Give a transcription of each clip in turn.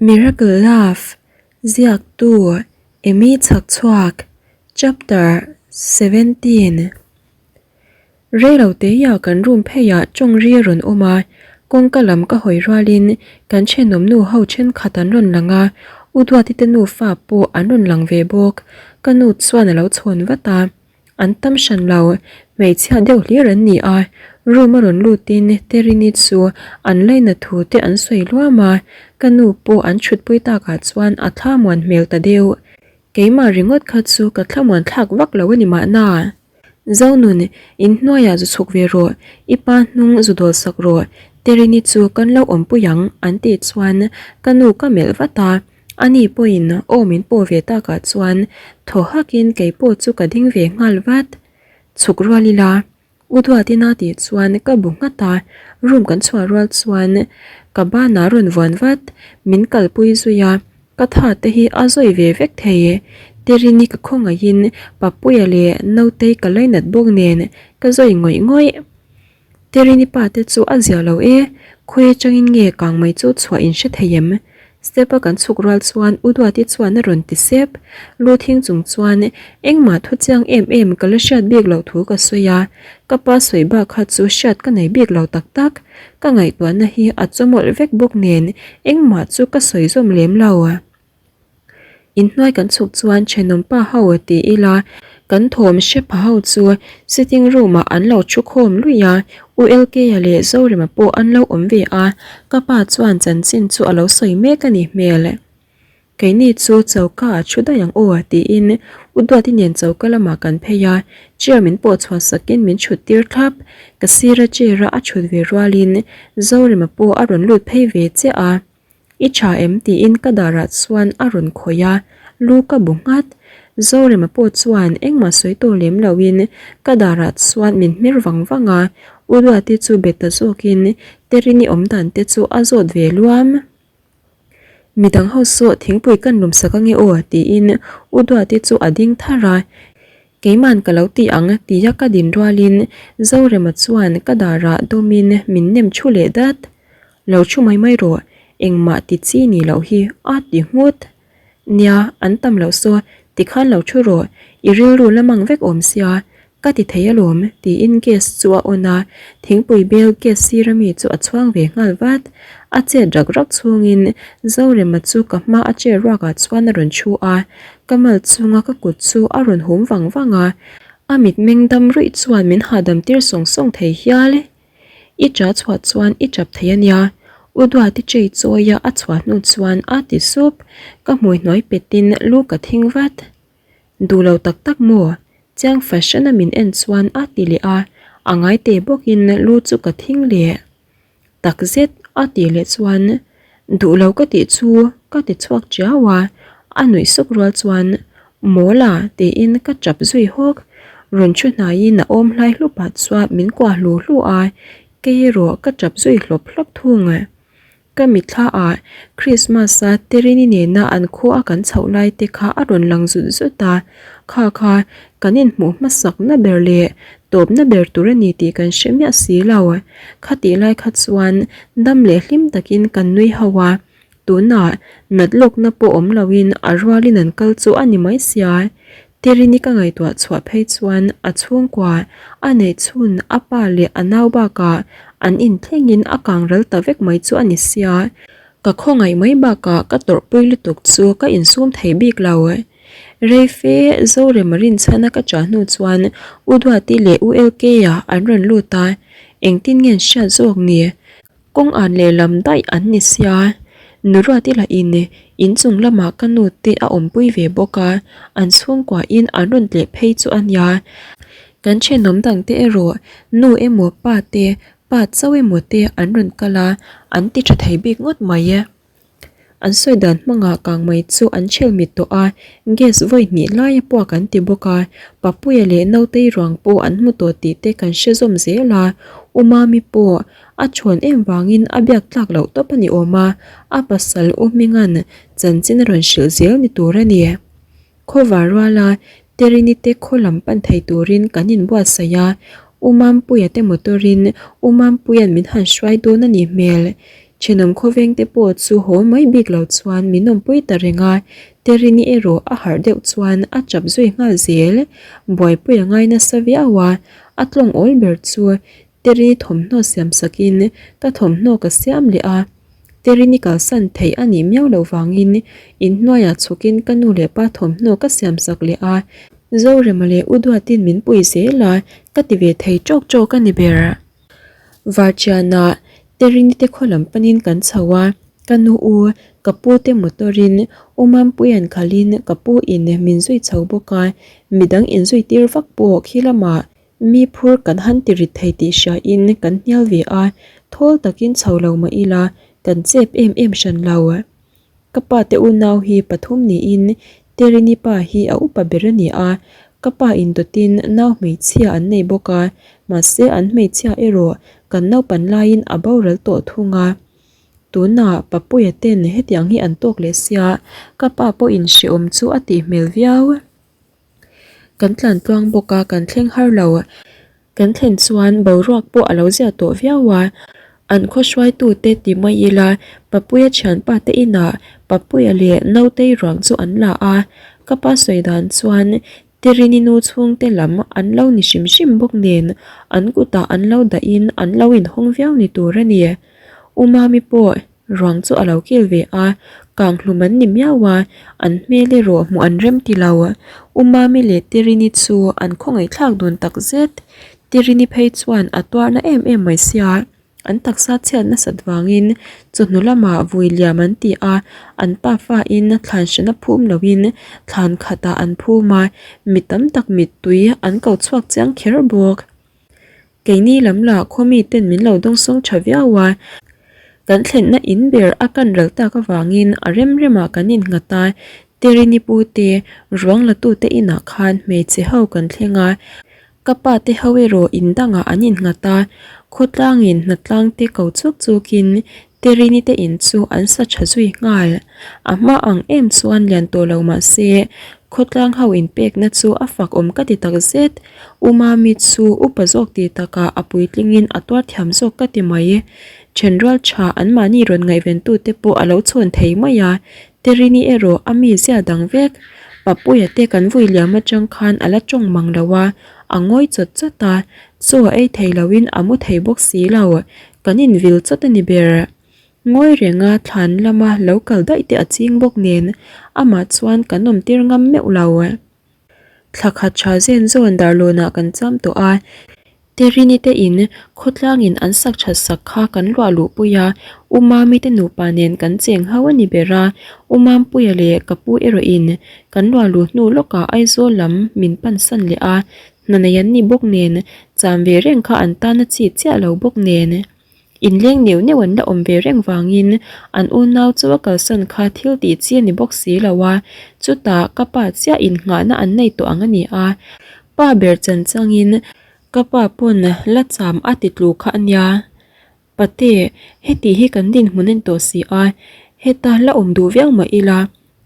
Miracle Love, Ziaktu, Amy Chhakchhuak, Chapter 17 Reilo teia kan room pheiah tawng ri a rawn awm a, kawngka lam ka hawi rualin kan thenawm nu ho thenkhat an rawn lang a, U Duati te nufa pawh an rawn lang ve bawk, ka nu chuan a lo chhawn vat a. An tam hran lo, hmeichhia deuh hlir an ni a, room a rawn lutin Terini chu an laina thu te an sawi luam a, ka nu pawh an chhutpui takah chuan a thlamuan hmel ta deuh. Keimah ringawt kha chu ka thlamuan thlak vak lo a ni mahna. Zonun, in hnuaiah zu chhuk ve rawh, i pa hnung zu dawl sak rawh, Terini chu kan lo awmpui ang an tih chuan ka nu ka melh vat a. Ani pawhin aw min pawh ve takah chuan thaw hakin kei pawh chu ka ding ve nghal vat. Chhuk rual ila, U Duatina tih chuan ka bu nghat a, room kan chhuah rual chuan ka banah rawn vuan vat, min kalpui zui a, ka tha te hi a zawi ve vek thei. Terini ka khawngaihin Papuia leh Nautei ka lainat bawk nen ka zawi ngawih ngawih. Terini pa te chu a zia lo e, khawi atangin nge kang mai chu chhuah in hre thei em? Step a kan chhuk rual chuan U Duati chuan a rawn ti sep. Lu thing chung chuan engmah thu chiang em em ka la hriat bik loh thu ka sawi a, ka pa sawi bak kha chu hriat ka nei bik lo tak tak. Ka ngaihtuahna hi a chawmawlh vek bawk nen engmah chu ka sawi zawm lem lo. Inhnuai kan chhuk chuan thenawm pa ho ti ila kan thawm hre pha ho chu sitting room ah an lo thu khawm luih a, U Lk-a leh Zorema pawh an lo awm ve a, ka pa chuan chanchin chu a lo sawi mek a ni hmel. Keini chu choka ah thu daih ang aw tiin U Duati nen choka lamah kan phei a, chair min pawh chhuah sakin min thut tir thlap, ka sira chair a a thut ve rualin Zorema pawh a rawn lut phei ve chiah a. I tha em? tiin ka darah chuan a rawn khawih a, lu ka bu nghat. Zorema pawh chuan engmah sawi tawh lem loin ka darah chuan min hmer vang vang a, U Duati chu be ta zawkin Terini awm dan te chu a zawt ve luam. Midang ho saw thingpui kan lum sak ange aw tiin U Duati chu a ding tharh a, Keiman ka lo ti ang tia ka din rualin Zorema chuan ka darah dawmin min nem thu leh dat. Lo thu mai mai rawh, engmah ti chi ni loh hi a ti nghut. Nia, an tam loh saw, tikhan lo thu rawh, i rilru la mang vek awm sia, ka ti thei alawm, tiin gas chu a on a, thingpui bel gas sira mi chu a chhuang ve nghal vat. A chet rak rak chhungin Zorema chu ka hma a chair ruakah chuan a rawn thu a, ka mal chunga ka kut chu a rawn hum vang vang a, a mitmeng dam ruih chuan min hahdam tir sawng sawng thei hial. I ṭah chhuah chuan i ṭap thei a nia. U Duati chei chawia a chhuah hnu chuan a ti sup. Ka hmui hnuai petin lu ka thing vat. Duh lo tak tak maw? Chiang fahran a min en chuan a ti leh a, a ngai te bawkin lu chu ka thing leh. Tak zet a tih leh chuan duh lo ka tih chu ka ti chhuak chiau a, a nuih suk rual chuan mawl a tiin ka tap zui hawk. Rawn thu hnaiin a awm hlai hlupah chuan min kuah hlu hlu a, kei erawh ka tap zui hlawp hlawp thung. Ka mitthla ah Christmas a Terini nena an khua a kan chhoh lai te kha a rawn lang zut zut a, kha kha kan inhmuh hmasak na ber leh tawpna ber tur a ni tih kan hre miah si lo. Khatih lai kha chuan dam leh hlim takin kan nui ho a, tunah nat lawkna pawh awm loin a rualin an kal chu a ni mai sia. Terini ka ngaihtuah chhuah phei chuan a chhungkua, a neih chhun a pa leh a nau bakah an inthlengin a kang ral ta vek mai chu a ni sia. Ka khawngaih mai bakah ka tawrhpui lutuk chu ka insum thei bik lo. Reife Zorema rinchhana ka chah hnu chuan U Duati leh U LK-a an rawn lut a, engtin nge an hriat zawk ni? Kawng an lehlam daih an ni sia, Nu Ruati lah in inchung lamah ka nu te a awmpui ve bawk a, an chhungkua in an rawn tleh phei chu a nia. Kan thenawm dang te erawh nu emaw pa te, pa chauh emaw te an rawn kal a, an ti tha thei bik ngawt mai e. An sawi dan hmangah kang mai chu an chhel mit tawh a, gas vawi hnih lai a puak an ti bawk a, Papuia leh Nautei ruang pawh an hmu tawh tih te kan hre zawm zel a, U Mami pawh a chhawn em vangin a biak tlak loh tawp a ni awm a, a pasal U Hminga'n chanchin a rawn hrilh zel ni tur a ni. Khawvar ruala Terini te khaw lam pan thei turin kan inbuatsaih a, U Mampuia te motor in U Mampuia'n min han hruai dawn a nih hmel. Thenawm khawveng te pawh chu haw mai bik lo chuan min awmpui ta reng a, Terini erawh a harh deuh chuan a chap zui nghal zel. Buaipui a ngai nasa viau a, a tlawng awl ber chu Terini thawmhnaw siam sakin ka thawmhnaw ka siam leh a. Terini kalsan theih a nih miau loh vangin inhnuaiah chhukin ka nu leh pa thawmhnaw ka siam sak leh a, Zorema leh U Duatin min pui zel a, ka ti ve thei ṭawk ṭawk a ni ber. Varṭianah Terini te khaw lam panin kan chho a, ka nu u, ka pu te motor-in U Mampuia'n khalhin ka pu in min zui chho bawk a, midang inzui tir vak pawh khi lamah Mi phur kan han ti rit thei tih hriain kan hnial ve a, thawl takin chho lo mah ila kan chep em em hran lo. Ka pa te unau hi pathum niin Terini pa hi a upa ber a ni a, ka pa indawtin nau hmeichhia an nei bawk a, mahse an hmeichhia erawh kan naupan laiin a boral tawh thung a. Tunah Papuia ten hetiang hi an tawk leh sia, ka pa pawhin hrehawm chu a tih hmel viau. Kan tlan tluang bawk a, kan thleng har lo. Kan thlen chuan boruak pawh a lo zia tawh viau a, an khaw hruaitute ti mai ila Papuia thianpa te inah Papuia leh Nautei ruang chu an la a, ka pa sawi dan chuan Terini nu chhungte lam an lo ni hrim hrim bawk nen an kutah an lo dahin an lo inhawng viau ni tur a ni. U Mami pawh Ruang chu a lo kil ve a, kang hlum an ni miau a, an hmel erawh hmuh an rem ti lo. U Mami leh Terini chu an khawngaihthlak dun tak zet. Terini phei chuan a tuarna em em mai sia, an taksa chhiat nasat vangin chawhnu lamah vui liam an ti a, an pa fain thlan hrana phum loin thlan khatah an phum a, mi tam tak mittui an ko chhuak chiang kher bawk. Keini lam lah khawmi ten min lo dawngsawng tha viau a, kan thlenna in ber a kan ral tak avangin a rem remah kan innghat a, Terini pu te, ruang la tute inah khan hmeichhe ho kan thleng a, ka pa te ho erawh in dangah an innghat a, khawtlangin hnatlang te ko chuk chukin Terini te in chu an sa tha zui nghal. A hma ang em chuan lian tawh lo mah se, khawtlang ho inpekna chu a fak awm ka ti tak zet. U Mami chu upa zawk ti takah a puitlingin a tuar thiam zawk ka ti mai. Thenrual tha anmahni rawn ngaihventu te pawh a lo chhawn thei mai a, Terini erawh a mi zia dang vek. Papuia te kan vui liam atang khan a la tawng mang lo a, a ngawi chawt chawt a, chaw a ei thei loin a mu thei bawk si lo. Kan invil chawt a ni ber. Ngawi renga thlan lama lo kal daih te a ching bawk nen amah chuan kan awm tir ngam meuh lo. Thla khat tha zen zawn darlawnah kan cham tawh a, Terini te in khawtlangin an sak that sak kha kan luah luh pui a, U Mami te nupa nen kan cheng ho a ni ber a, U Mampuia leh ka pu erawh in kan luah luh hnu lawkah Aizawl lam min pan san leh a, Hna nei an ni bawk nen, cham ve reng kha an tan a chi chiah lo bawk nen. Inleng neuh neuh an la awm ve reng vangin an unau chu a kalsan kha thil tih chi a ni bawk si lo a, chutah ka pa chiah innghahna an nei tawh ang a ni a. Pa ber chan changin ka pa pawn la cham a ti tlu kha a nia. Pate, heti hi kan dinhmun a ni tawh si a, heta la awm duh viau mah ila,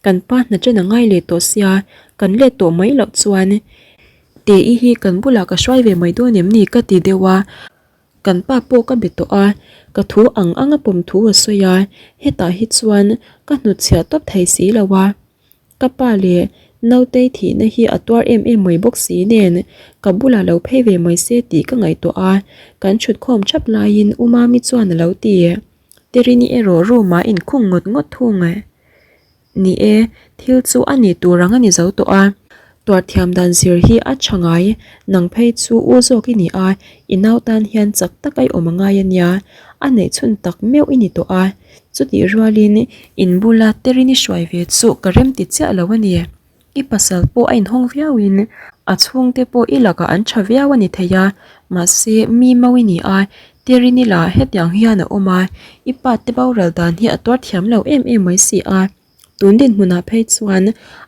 kan pa hna chen a ngai leh tawh sia, kan let tawh mai loh chuan Tei hi kan bulah ka hruai ve mai dawn em ni ka ti deuh a, kan pa pawh ka be tawh a, ka thu ang ang a pawm thu a sawi a, hetah hi chuan ka hnutchhiah tawp thei si lo a. Ka pa leh Nautei thihna hi a tuar em em mai bawk si nen ka bulah lo phei ve mai se tih ka ngaihtuah a, kan chhut khawm thap laiin U Mami chuan a lo ti. Terini erawh room ah inkhung ngawt ngawt thung. Ni e, thil chu a ni tur ang a ni zo tawh a. Tuar thiam dan zir hi a tha ngai, nang phei chu u zawk i ni a, i nau tan hian chak tak a i awm a ngai a nia, a neih chhun tak meuh i ni tawh a. Chutih rualin in bula Terini hruai ve chu ka rem ti chiah lo a ni. I pasal pawh a inhawng viauin a chhungte pawh i lakah an tha viau a ni thei a, mahse mi mau i ni a, Terini lah hetiang hian a awm a, i pa te boral dan hi a tuar thiam lo em em mai si a. Tun dinhmunah phei chuan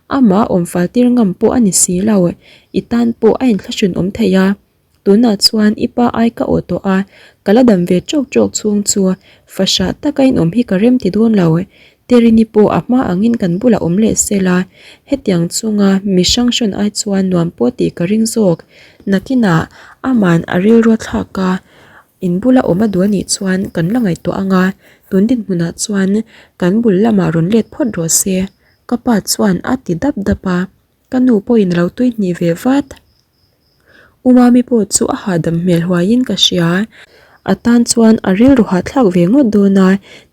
amah awm fal tir ngam pawh a ni si lo, i tan pawh a inthlahrun awm thei a. Tunah chuan i pa ai ka awh tawh a, ka la dam ve tawk tawk chhung chu fahrah taka inawm hi ka rem ti dawn lo. Terini pawh a hma angin kan bulah awm leh sel a, hetiang chunga mi hrang hrawn ai chuan nuam pawh tih ka ring zawk. Nakinah aman a rilru thlak a. In bula awm a duh a nih chuan kan la ngaihtuah ang a, tun dinhmunah chuan kan bul lamah rawn let phawt rawh se, ka pa chuan a ti dap dap a, ka nu pawhin a lo tui hnih ve vat. U Mami pawh chu a hahdam hmel huaiin ka hria, a tan chuan a rilru hahthlak ve ngawt dawn a,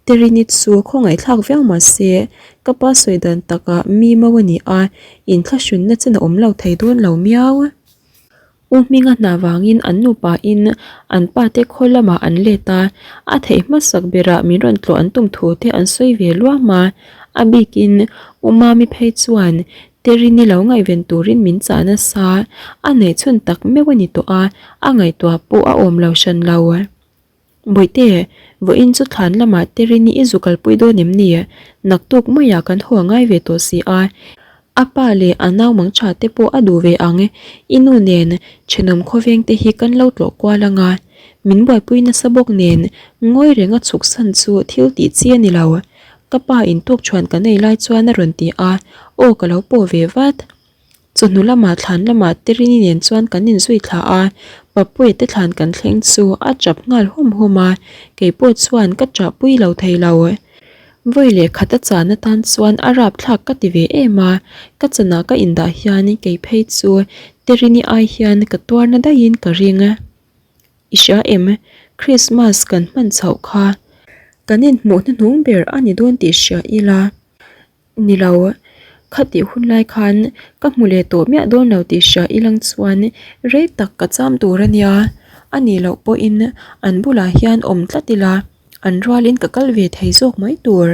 Terini chu khawngaihthlak viau mah se, ka pa sawi dan takah mi mo a ni a, inthlahrunna chen a awm lo thei dawn lo miau. U Hminga hna vangin an nupain an pate khaw lamah an let a, a theih hmasak berah min rawn tlawh an tum thu te an sawi ve luam a, a bikin U Mami phei chuan Terini lo ngaihven turin min chah nasa, a neih chhun tak meuh a ni tawh a, a ngaihtuah pawh a awm lo hran lo. Bawihte, vawiin chu thlan lamah Terini i zu kalpui dawn em ni? Naktuk maiah kan haw a ngai ve tawh si a, a pa leh a nau mangtha te pawh a duh ve ang, i nu nen thenawm khawveng te hi kan lo tlawh kual ang a, min buaipui nasa bawk nen ngawi renga chhuk san chu thil tih chi a ni lo. Ka pa in tukṭhuan kan ei lai chuan a rawn ti a, aw ka lo pawh ve vat. Chawhnu lamah thlan lamah Terini nen chuan kan inzui thla a, Papuia te thlan kan thleng chu a ṭap nghal hawm hawm a, kei pawh chuan ka ṭahpui lo thei lo. Vawi leh khat a chan atan chuan a rapthlak ka ti ve em a, ka chanah ka indah hian kei phei chu Terini ai hian ka tuarna daihin ka ring. I hria em? Christmas kan hman chhoh kha kan inhmuh hnuhnung ber a ni dawn tih hria ila. Ni lo, khatih hun lai khan ka hmu leh tawh miah dawn lo tih hria ilang chuan rei tak ka cham tur a nia. A nih loh pawhin an bulah hian awm tlat ila, an rualin ka kal ve thei zawk mai tur.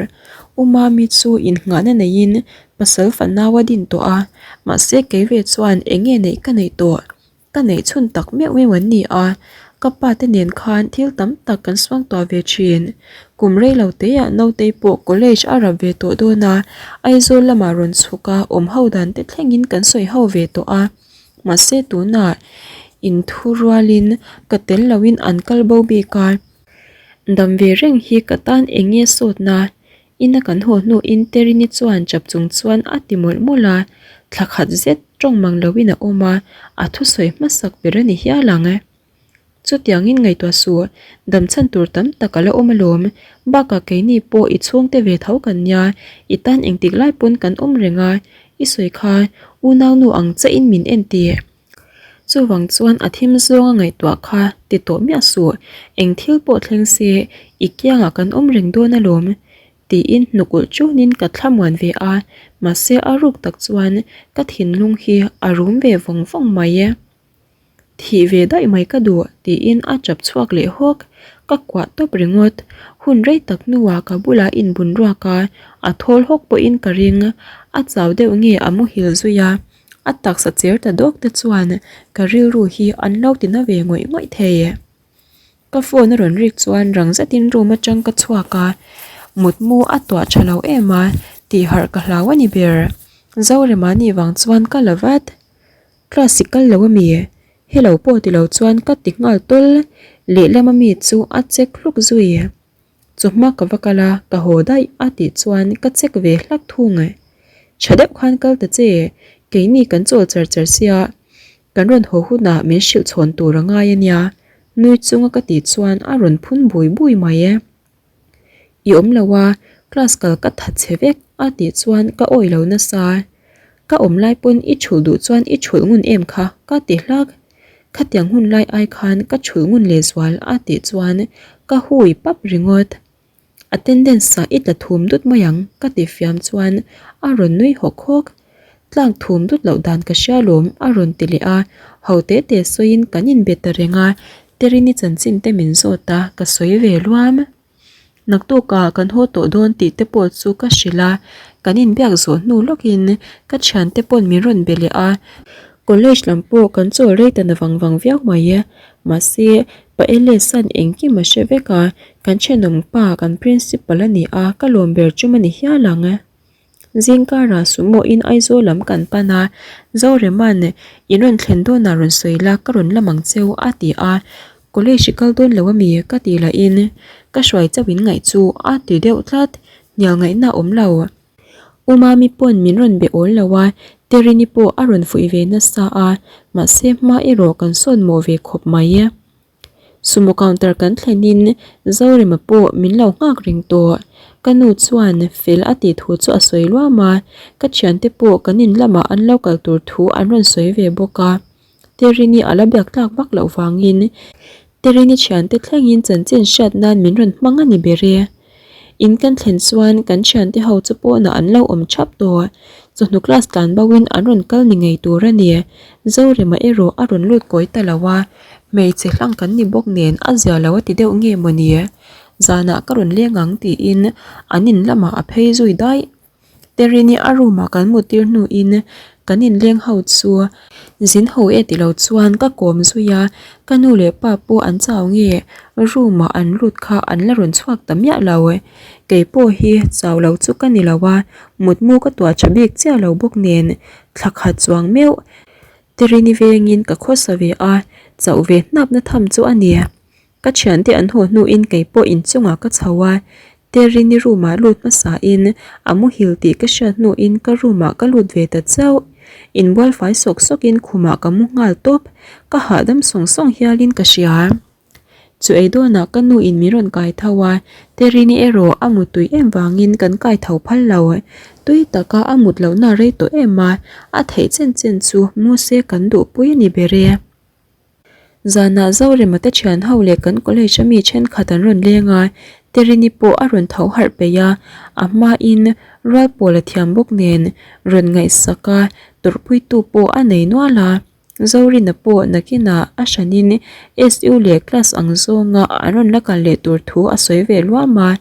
U Mami chu innghahna neiin pasal fanau a din tawh a, mahse kei ve chuan eng nge neih ka neih tawh. Ka neih chhun tak meuh meuh an ni a, ka pa te nen khan thil tam tak kan suang tuah ve thin. Kum rei lo teiah Nautei pawh college a rap ve tawh dawn a, Aizawl lamah rawn chhuk a, awm ho dan te thlengin kan sawi ho ve tawh a. Mahse tunah inthu rualin ka tel loin an kal bo bik a, dam ve reng hi ka tan eng nge sawtna? Ina kan haw hnuin Terini chuan chap chung chuan a ti mawlh mawlh a, thla khat zet tawng mang loin a awm a, a thusawi hmasak ber a ni hial ang. Chutiangin ngaihtuah suh, dam chhan tur tam tak a la awm alawm, bakah keini pawh i chhungte ve tho kan nia, i tan engtik lai pawn kan awm reng a, i sawi kha unaunu ang chiahin min en tih. Chuvang chuan a thim zawnga ngaihtuah kha ti tawh miah suh, eng thil pawh thleng se i kiangah kan awm reng dawn alawm tiin hnukulh chunin ka thlamuan ve a, mahse a ruk tak chuan ka thinlung hi a rum ve vawng vawng mai e. Thih ve daih mai ka duh tiin a chap chhuak leh hawk, ka kuah tawp ringawt, hun rei tak hnuah ka bulah inbun ruak a, a thawl hawk pawhin ka ring, a chau deuh nge a muhil zui a. A taksa cher ta dawk te chuan ka rilru hi an lo ti na ve ngawih ngawih thei. Ka phone a rawn rik chuan rang zetin room atang ka chhuak a, mutmu a tuah tha lo em a tih harh ka hlau a ni ber. Zorema nih vang chuan ka la vat. Class i kal lo ami? Hello pawh ti lo chuan ka ti nghal tawl. Lehlam ami chu a check hluk zui. Chawhma ka va kal a, ka haw daih a tih chuan ka check ve hlak thung. Tha deuh khan kal ta che, keini kan chawl char char sia, kan rawn haw hunah min hrilh chhawn tur a ngai a nia, nui chunga ka tih chuan a rawn phun bui bui mai e. I awm lo a, class kal ka that che vek a tih chuan ka awih lo nasa. Ka awm lai pawn i chhulh duh chuan i chhulh ngun em kha ka ti hlak. Khatiang hun lai ai khan ka chhulh ngun leh zual a tih chuan ka hui pap ringawt. Attendance ah i tla thum dut mai ang ka ti fiam chuan a rawn nui hawk hawk. Tlak thum dut loh dan ka hria lawm a rawn ti leh a, ho te te sawiin kan inbe ta reng a, Terini chanchin te min zawt a ka sawi ve luam. Naktukah kan haw tawh dawn tih te pawh chu ka hrilh a, kan inbiak zawh hnu lawkin ka thiante pawn min rawn be leh a, college lam pawh kan chawl rei ta na vang vang viau mai e, mahse pa Elias-a'n engkim a hre vek a, kan thenawm pa kan principal a ni a, ka lawm ber chum a ni hial ang. Zingkarah sumo in Aizawl lam kan pan a, Zorema'n in rawn thlen dawnah rawn sawi la ka rawn lam ang cheu a ti a, College i kal dawn lo ami ka ti lahin ka hruai chauh in ngaih chu a ti deuh tlat, hnial ngaihna a awm lo. U Mami pawn min rawn be awl lo a, Terini pawh a rawn fuih ve nasa a, mahse hma erawh kan sawn mawh ve khawp mai. Sumo counter kan thlenin Zorema pawh min lo nghak reng tawh. Ka nu chuan fel a tih thu chu a sawi luam a, ka thiante pawh kan in lamah an lo kal tur thu an rawn sawi ve bawk a. Terini a la biak tlak vak loh vangin Terini thiante thlengin chanchin hriat nan min rawn hmang a ni ber e. In kan thlen chuan kan thiante ho chu pawnah an lo awm thap tawh. Chawhnu class tlan bo in an rawn kal ni ngei tur a ni. Zorema erawh a rawn lut kawi ta lo a, hmeichhe hlang kan ni bawk nen a zia lo a ti deuh nge maw ni. Zanah ka rawn leng ang tiin an in lamah a phei zui daih. Terini a room ah kan mut tir hnuin kan inleng ho chu zin ho e tilo chuan ka kawm zui a, ka nu leh pa pawh an chau nge room ah an lut kha an la rawn chhuak ta miah lo. Kei pawh hi chau lo chu ka ni lo a, mutmu ka tuah tha bik chiah lo bawk nen thla khat chuang meuh Terini vengin ka khawsa ve a, chauh ve hnap na tham chu a ni. Ka thiante an haw hnuin kei pawh inchungah ka chho a, Terini room ah lut hmasain a muhil tih ka hriat hnuin ka room ah ka lut ve ta chauh. Inbual fai sawk sawkin khumah ka mu nghal tawp, ka hahdam sawng sawng hialin ka hria. Chu ei dawnah ka nu in min rawn kai tho a, Terini erawh a mutui em vangin kan kai tho phal lo. Tui taka a mut lohna rei tawh em a, a theih chen chen chu mu se kan duhpui a ni ber e. Zanah Zorema te thian ho leh kan college a mi thenkhat an rawn leng a, Terini pawh a rawn tho harh peih a, a hmain rual pawl a thiam bawk nen rawn ngaihsak a, tawrhpuitu pawh a nei nual a, Zorina pawh nakinah a hranin SU leh class ang zawnga an rawn la kal leh tur thu a sawi ve luam a.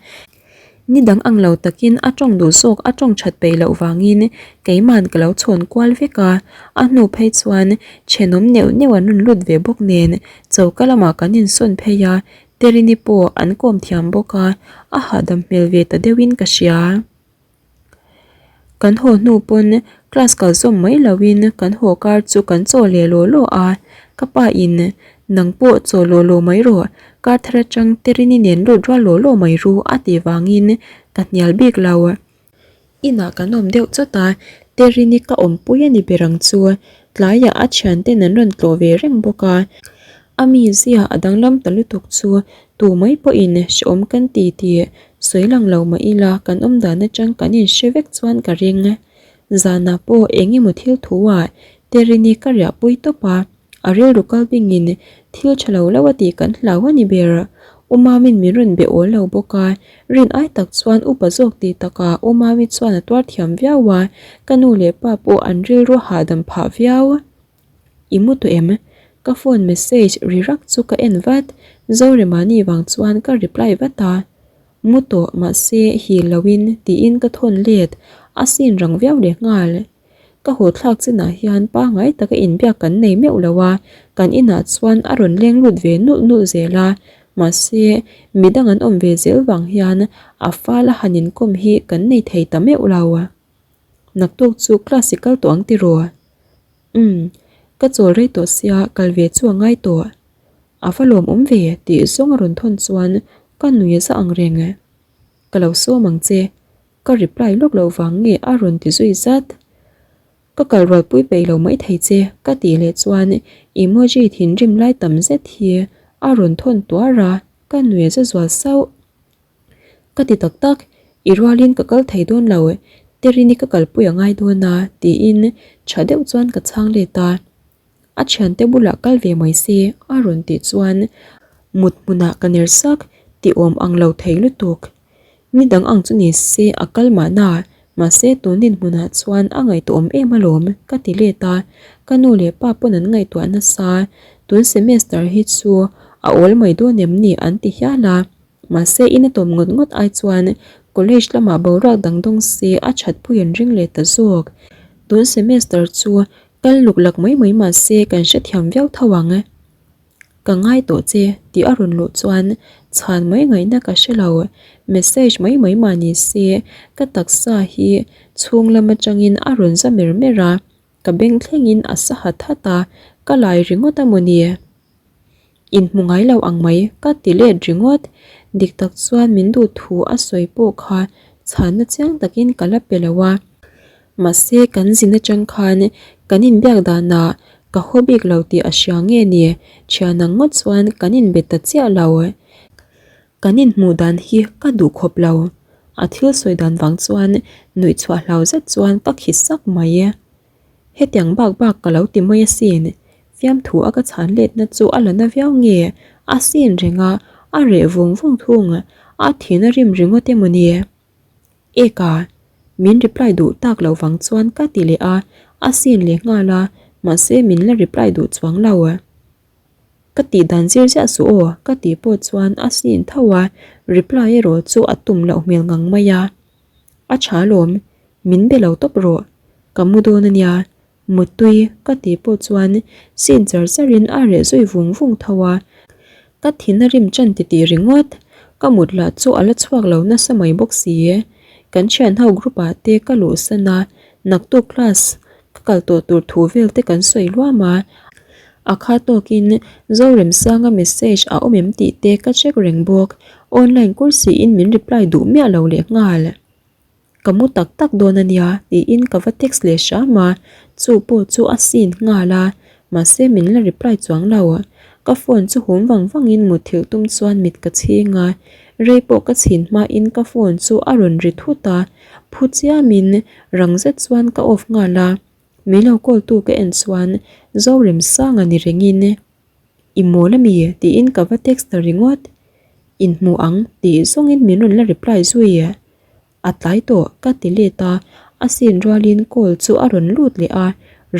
Ni dang ang lo takin a tawng duh zawk a tawng that peih loh vangin keiman ka lo chhawn kual vek a, a hnu phei chuan thenawm neuh neuh an rawn lut ve bawk nen choka lamah kan insawn phei a, Terini pawh an kawm thiam bawk a, a hahdam hmel ve ta deuhin ka hria. Kan haw hnu pawn class kal zawm mai loin kan haw kar chu kan chaw leh law law a, ka pa in nang pawh chaw law law mai rawh, kar thar atang Terini nen lut rual law law mai ru a tih vangin ka hnial bik lo. Inah kan awm deuh chawt a, Terini ka awmpui a ni ber ang chu, tlaiah a thianten an rawn tlawh ve reng bawk a, a mizia a danglam ta lutuk chu tu mai pawhin hrehawm kan ti tih Sawi lang lo mah ila kan awm dan atang kan inhre vek chuan ka ring. Zanah pawh eng emaw thil thu ah Terini ka riahpui tawp a, a rilru kal bingin thil tha lo lo a tih kan hlau a ni ber. U Mami'n min rawn be awl lo bawk a, rin ai tak chuan upa zawk tih takah U Mami chuan a tuar thiam viau a, ka nu leh pa pawh an rilru hahdam phah viau. I mu tawh em? Ka phone message ri rak chu ka en vat, Zoremani vang chuan ka reply vat a. Mu tawh mahse hil loin tiin ka thawn let, a sin rang viau leh nghal. Ka haw thlak chinah hian pangngai taka inbiak kan nei meuh lo a, kan inah chuan a rawn leng lut ve nulh nulh zel a, mahse midang an awm ve zel vang hian a fal a han inkawm hi kan nei thei ta meuh lo. Naktuk chu class i kal tawh ang tiraw? Umm, ka chawl rei tawh sia kal ve chu a ngai tawh. A va lawmawm ve tih zawng a rawn thawn chuan ka nui a za ang reng. Ka lo sawm ang che, ka reply lawk loh vang nge a rawn ti zui zat. Ka kal rualpui peih lo mai thei che ka tih leh chuan emoji thinrim lai tam zet hi a rawn thawn tuar a, ka nui a za zual sauh. Ka ti tak tak, i rualin ka kal thei dawn lo, Terini ka kalpui a ngai dawn a, tiin tha deuh chuan ka chhang let a. A thiante bulah kal ve mai se, a rawn tih chuan mut hmunah ka ner sak ti awm ang lo thei lutuk. Ni dang ang chu ni se a kal mahna, mahse tun dinhmunah chuan a ngaihtuahawm em alawm, ka ti let a. Ka nu leh pa pawn an ngaihtuah nasa, tun semester hi chu a awl mai dawn em ni an ti hial a. Mahse in a tawp ngawt ngawt ai chuan college lamah boruak dang dawng se a that pui an ring leh ta zawk. Tun semester chu kal luk lak mai mai mahse kan hrethiam viau tho ang. Ka ngai tawh che tih a rawn luh chuan chhan mai ngaihna ka hre lo. Message mai mai mah ni se ka taksa hi chhung lam atangin a rawn za mer mer a, ka beng thlengin a sa hat hat a, ka lai ringawt a mawni. Inhmu ngai lo ang mai ka ti let ringawt. Dik tak chuan min duh thu a sawi pawh kha chhanna chiang takin ka la pe lo a. Mahse kan zin atang khan kan inbiak danah Ka haw bik lo tih a hria nge ni? Thian ang ngawt chuan kan inbe ta chiah lo. Kan inhmuh dan hi ka duh khawp lo. A thil sawi dan vang chuan nuih chhuah hlau zet chuan ka khi sak mai. Hetiang bak bak ka lo ti mai asin. Fiamthu a ka chhan letna chu a la na viau nge? A sin reng a, a reh vung vung thung. A thin a rim ringawt emaw ni? Eka, min reply duh tak loh vang chuan ka ti leh a, a sin leh nghal a, mahse min la reply duh chuang lo. Ka tih dan zir ziah suh aw ka tih pawh chuan a sin tho a, reply erawh chu a tum loh hmel ngang mai a. A tha lawm, min be lo tawp rawh, ka mu dawn a nia, Muttui ka tih pawh chuan sin char char in a reh zui vung vung tho a, ka thin a rim chan titih ringawt, ka mut lah chu a la chhuak lo nasa mai bawk si. Kan thian ho group ah te ka luh san a, naktuk class ka kal tawh tur thu vel te kan sawi luam a, a kha tawkin Zoremsanga message a awm em tih te ka check reng bawk, online kursi in min reply duh miah lo leh nghal. Ka mu tak tak dawn a nia tiin ka va text leh hram a, chu pawh chu a seen nghal a, mahse min la reply chuang lo. Ka phone chu hum vang vangin mutthilh tum chuan mit ka chhing a, rei pawh ka chhin hmain ka phone chu a rawn ri thut a, phu chiamin rang zet chuan ka off nghal a, min lo call tu ka en chuan Zoremsanga ni rengin I mawl ami? tiin ka va text ta ringawt. Inhmu ang tih zawngin min rawn la reply zui. A tlai tawh ka ti let a, a scene rualin call chu a rawn lut leh a,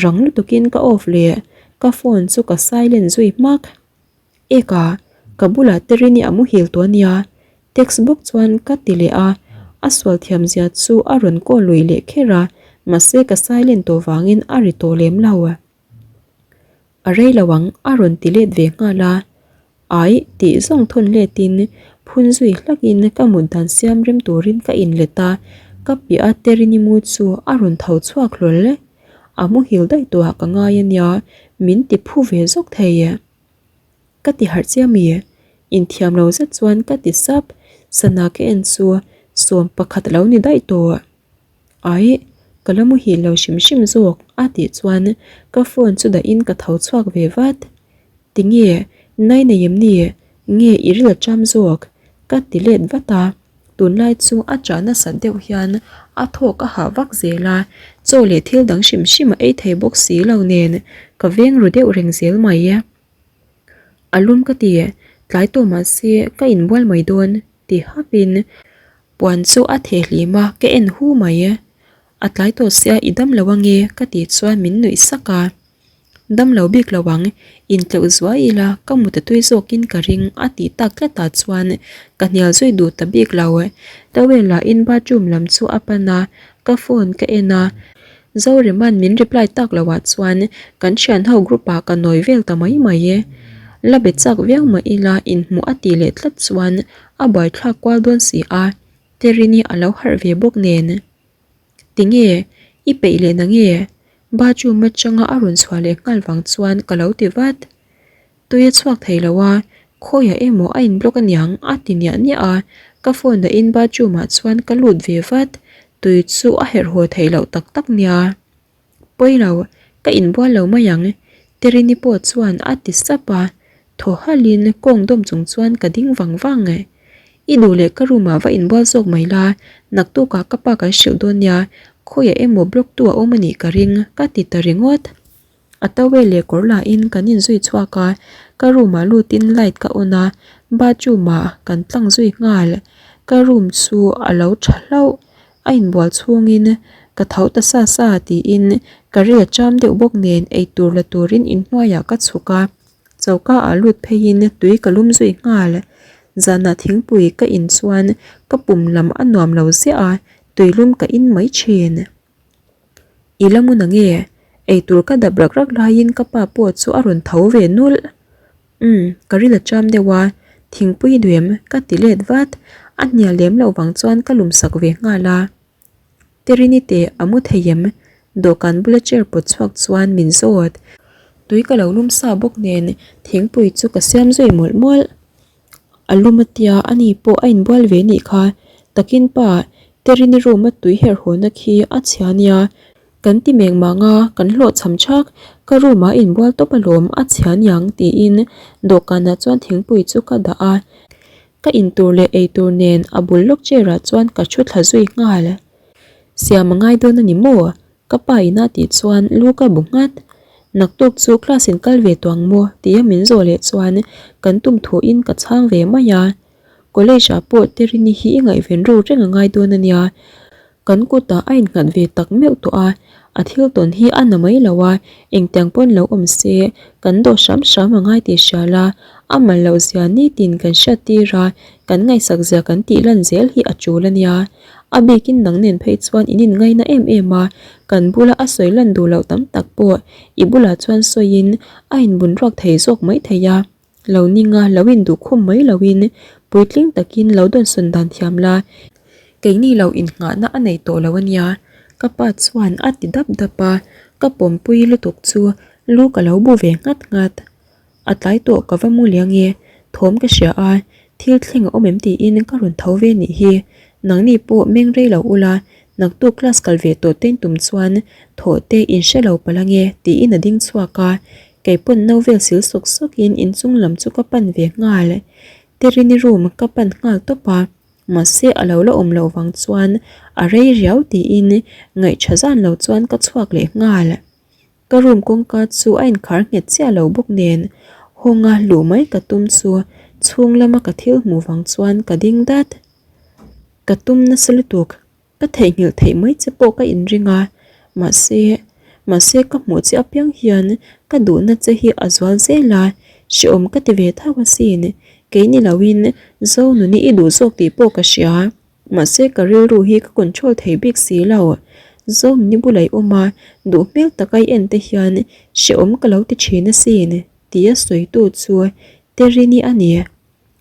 rang lutukin ka off leh, ka phone chu ka silent zui hmak. Eka, ka bulah Terini a muhil tawh ania, text bawk chuan ka ti leh a, a sual thiam zia chu a rawn call lui leh kher a, mahse ka silent tawh vangin a ri tawh lem lo. A rei lo ang a rawn ti let ve nghal a, Ai tih zawng thawn letin phun zui hlakin ka mut dan siam rem turin ka inlet a, ka piah a Terini mu chu a rawn tho chhuak hlawl. A muhil daih tawhah ka ngai a nia, min ti phu ve zawk thei. Ka ti harh chiam i, inthiam lo zet chuan ka ti sap, sana ka en chu 11 a lo ni daih tawh. Ai, ka la muhil lo hrim hrim zawk a tih chuan ka phone chu dahin ka tho chhuak ve vat. Tinge, nai nei em ni? Nge i ril a cham zawk? Ka ti let vat a, tunlai chu a chah nasat deuh hian a thawk a hah vak zel a, chaw leh thil dang hrim hrim a ei thei bawk si lo nen ka veng ru deuh reng zel mai. A lum ka ti, tlai tawh mahse ka inbual mai dawn ti hapin Puan chu a theh hlim a, ka en hu mai e. A tlai tawh sia i dam lo ange ka tih chuan min nuih sak a. Dam lo bik lo ang, intleuh zuai ila ka mut a tui zawkin ka ring a tih tak tlatah chuan ka hnial zui duh ta bik lo. Towel lah in bathroom lam chu a pan a, ka phone ka en a. Zoreman min reply tak loh ah chuan kan thian ho group ah ka nawi vel ta mai mai e. La be chak viau mah ila inhmuh a tih leh tlat chuan A buaithlak kual dawn si a, Terini a lo harh ve bawk nen. Tinge, i peih leh na nge? Bathroom atanga a rawn chhuah leh nghal vang chuan ka lo ti vat. Tui a chhuak thei lo a, khawiah emaw a in block aniang a ti niah niah a, ka phone dahin bathroom ah chuan ka lut ve vat. Tui chu a herh haw theih loh tak tak nia. Pawi lo, ka inbual lo mai ang, Terini pawh chuan a ti sap a, thaw halhin kawng dawm chung chuan ka ding vang vang. I duh leh ka room ah va inbual zawk mai la, naktukah ka pa kan hrilh dawn nia, khawiah emaw block tu a awm a nih ka ring, ka ti ta ringawt. A towel leh kawr lahin kan inzui chhuak a, ka room ah lutin light ka on a, bathroom ah kan tlang zui nghal. Ka room chu a lo tha hlauh. A inbual chhungin ka tho ta sa sa tiin ka ril a cham deuh bawk nen eitur la turin inhnuaiah ka chhuk a, choka ah lut pheiin tui ka lum zui nghal. Zanah thingpui ka in chuan ka pum lam a nuam lo ziah a, tuilum ka in mai thin. I la mun ange? Eitur ka dap rak rak laiin ka pa pawh chu a rawn tho ve nulh. Umm, ka ril a cham deuh a, thingpui duem ka ti let vat, a hnial lem loh vang chuan ka lum sak ve nghal a. Terini teh a mu thei em? Dawhkan bula chair pawt chhuak chuan min zawt. Tui ka lo lum sa bawk nen thingpui chu ka siam zui mawlh mawlh. A lum a tia a ni pawh a inbual ve nih kha, takin pa Terini room a tui herh hawna khi a chhia nia. Kan ti meng mang a, kan hlawhchham thak, ka room ah inbual tawp alawm a chhia niang tiin dawhkanah chuan thingpui chu ka dah a, ka intur leh eitur nen a bul lawk chair ah chuan ka thu thla zui nghal. Siam a ngai dawn a ni maw? Ka pa ina tih chuan lu ka bu nghat. Naktuk chu class in kal ve tuang maw? tia min zawh leh chuan kan tum thuin ka chhang ve mai a. College ah pawh Terini hi i ngaihven ru reng a ngai dawn a nia. Kan kutah a innghat ve tak meuh tawh a, a thil tawn hi a na mai lo a, engtiang pawn lo awm se kan dawh hram hram a ngai tih hria la, a mal loh zia nitin kan hriat tir a, kan ngaihsak zia kan tih lan zel hi a tul a nia. A bikin nang nen phei chuan in inngaina em em a, kan bula a sawi lan duh loh tam tak pawh i bulah chuan sawiin a inbun ruak thei zawk mai thei a. Lo ninga lo induh khum mai loin puitling takin lo dawnsawn dan thiam la, keini lo innghahna a nei tawh lo a nia, ka pa chuan a ti dap dap a, ka pawmpui lutuk chu lu ka lo bu ve nghat nghat. A tlai tawh ka va mu liang e, thawm ka hria a, thil thleng a awm em tiin ka rawn tho ve nih hi, nangni pawh meng rei lo ula, naktuk class kal ve tawh ten tum chuan thawh te in hre lo palh ange tiin a ding chhuak a, kei pawn no vel sil sawk sawk in inchung lam chu ka pan ve nghal. Terini room ka pan nghal tawp a, mahse a lo la awm loh vang chuan a rei riau tiin ngaihṭha zan lo chuan ka chhuak leh nghal. Ka room kawngka chu a inkhar nghet chiah lo bawk nen hawnga luh mai ka tum chu chhung lama ka thil hmuh vang chuan ka ding dat. Ka tum nasa lutuk, ka theihnghilh theih mai che pawh ka inring a, mahse mahse ka hmuh che apiang hian ka duhna che hi a zual zel a, hrehawm ka ti ve thau asin, kei ni loin Zonuni i duh zawk tih pawh ka hria. Mahse ka rilru hi ka control thei bik si lo. Zawm ni bula i awm a, duh hmel taka i en te hian hrehawm ka lo ti thin asin, tia sawitu chu Terini a ni.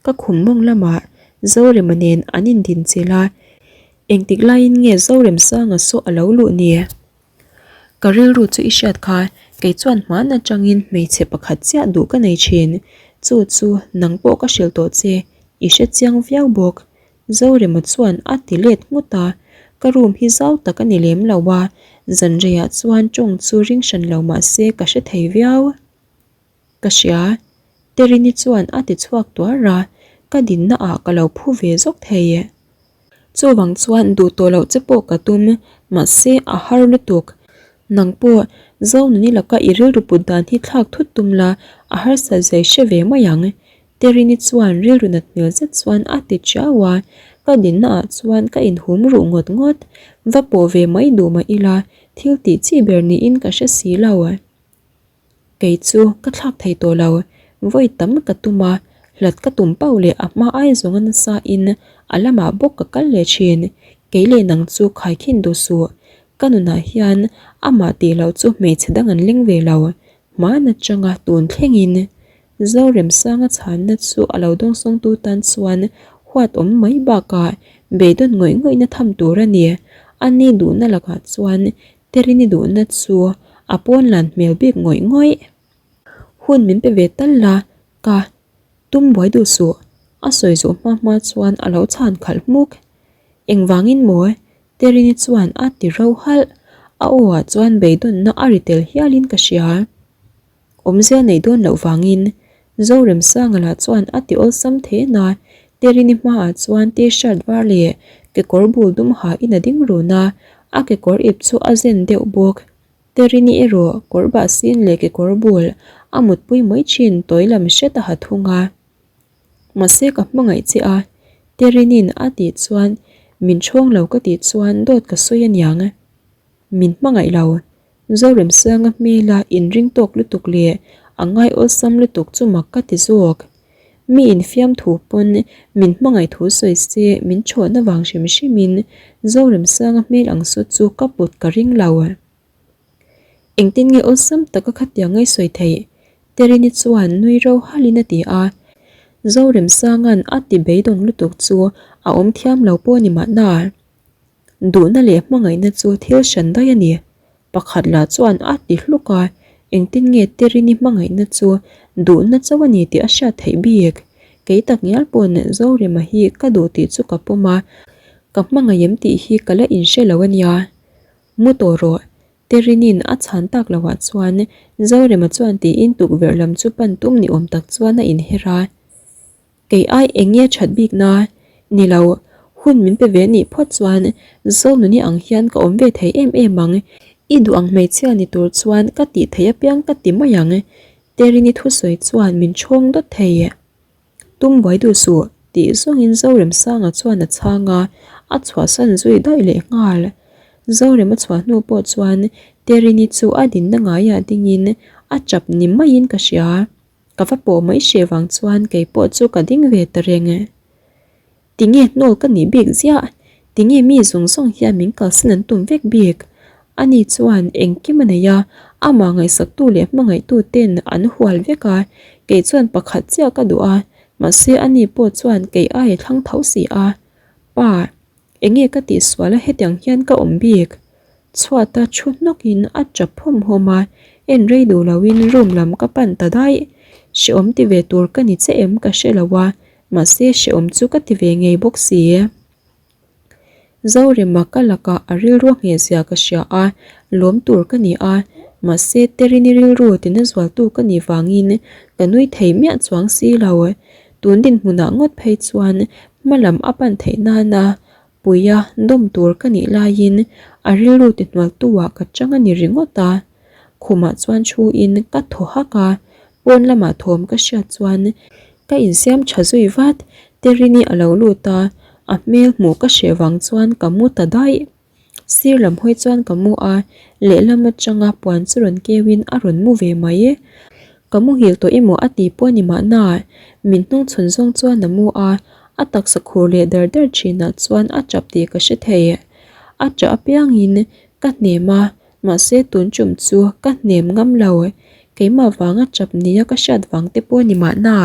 Ka khum mawng lamah Zorema nen an indinchilh a, engtik laiin nge Zoremsanga saw a lo luh ni? Ka rilru chu i hriat kha, kei chuan hman atangin hmeichhe pakhat chiah duh ka nei thin. Chu chu nang pawh ka hrilh tawh che, i hre chiang viau bawk. Zorema chuan a ti let nghut a, ka room hi zau tak a ni lem lo a, zanreiah chuan tawng chu ring hran lo mah se ka hre thei viau. Ka hria, Terini chuan a ti chhuak tuar a, ka dinna ah ka lo phu ve zawk thei. Chuvang chuan duh tawh loh che pawh ka tum, mahse a har lutuk. Nang pawh Zonuni laka i rilru put dan hi thlak thut tum la, a harsat zai hre ve mai ang. Terini chuan rilru nat hmel zet chuan a ti chiau a, ka dinna ah chuan ka inhum ruh ngawt ngawt. Va pawh ve mai duh mah ila, thil tih chi ber niin ka hre si lo. Kei chu ka thlak thei tawh lo, vawi tam ka tum a, hlat ka tum pauh leh a hma ai zawnga nasa in a lamah bawk ka kal leh thin, kei leh nang chu khaikhin duh suh, ka nunah hian amah tih loh chu hmeichhe dang an leng ve lo, hman atanga tun thlengin Zoremsanga chhanna chu a lo dawngsawngtu tan chuan huat awm mai bakah beidawn ngawih ngawihna tham tur a ni, a ni duhna lakah chuan Terini duhna chu a pawn lan hmel bik ngawih ngawih. Hun min pe ve tal la, ka tum buai duh suh, a sawi zawh hma hma chuan a lo chhan khalh hmuk. Engvangin maw? Terini chuan a ti ro halh. A aw ah chuan beidawnna a ri tel hialin ka hria. Awmzia neih dawn loh vangin Zoremsanga lah chuan a ti awlsam then a, Terini hmaah chuan t-shirt var leh kekawr bul dum hain a ding run a, a kekawr ip chu a zen deuh bawk. Terini erawh kawr bah sin leh kekawr bul a mutpui mai thin tawi lam hret a ha thung a. Mahse ka hmangaih che a, Terini'n a tih chuan min ṭhawng lo ka tih chuan dawt ka sawi aniang. Min hmangaih lo. Zoremsanga hmela inring tawk lutuk leh a ngai awlsam lutuk chu mak ka ti zawk. Mi infiam thu pawn min hmangaih thu sawi se min chhawhna vang hrim hrimin Zoremsanga hmel ang saw chu ka put ka ring lo. Engtin nge awlsam taka khatiang ngai sawi theih? Terini chuan nui ro halin a ti a. Zoremsanga'n a ti beidawng lutuk chu a awm thiam lo pawh a ni mahna. Duhna leh hmangaihna chu thil hran daih a ni. Pakhat lah chuan a ti hluk a, engtin nge Terini hmangaihna chu duhna chauh a ni tih a hriat theih bik. Kei tak ngial pawn Zorema hi ka duh tih chu ka pawm a, ka hmangaih em tih hi ka la inhre lo a nia. Mu tawh rawh. Terinin a chhan tak lohah chuan Zorema chuan tiin tukverh lam chu pan tum ni awm tak chuan a inher a. Kei ai eng nge that bik na? Ni lo, hun min pe ve nih phawt chuan Zonuni ang hian ka awm ve thei em em ang. I duh ang hmeichhia ni tur chuan ka tih theih apiang ka ti mai ang. Terini thusawi chuan min chhawng dawt thei. Tum buai duh suh, tih zawngin Zoremsanga chuan a chhang a, a chhuahsan zui daih leh nghal. Zorem a chhuah hnu pawh chuan Terini chu a dinna ngaiah dingin a chap ni maiin ka hria. Ka va pawh mai hreh vang chuan kei pawh chu ka ding ve ta reng. Tinge hnawl ka nih bik ziah? Tinge mi zawng zawng hian min kalsan an tum vek bik? Ani chuan engkim a nei a, amah ngaihsaktu leh hmangaihtu ten an hual vek a, kei chuan pakhat chiah ka duh a, mahse ani pawh chuan kei ai a thlang tho si a. Pa, enge ka tihsual a hetiang hian ka awm bik? Chhuata thu hnawkin a tap hawm hawm a, en rei duh loin room lam ka pan ta daih. Hrehawm ti ve tur ka ni che em ka hre lo a, mahse hrehawm chu ka ti ve ngei bawk si. Zorema ka lakah a rilru a ngheh zia ka hria a, lawm tur ka ni a, mahse Terini rilru tina zualtu ka nih vangin ka nui thei miah chuang si lo. Tun dinhmunah ngawt phei chuan hma lam a pan theih nana Puia dawm tur ka nih laiin a rilru ti hnualtu ah ka chang a ni ringawt a. Khumah chuan thu in ka thaw hak a, pawn lamah thawm ka hriat chuan ka insiam tha zui vat. Terini a lo lut a, a hmel hmuh ka hreh vang chuan ka mu ta daih. Sir lam hawi chuan ka mu a, lehlam atanga puan chu rawn keu in a rawn mu ve mai. Ka muhil tawh emaw a ti pawh a ni mahna, min hnung chhun zawng chuan a mu a, a taksa khur leh dar dar thinah chuan a tap tih ka hre thei. A tah apiangin ka hnem a, mahse tun tum chu ka hnem ngam lo, keimah vanga tap nia ka hriat vang te pawh a ni mahna.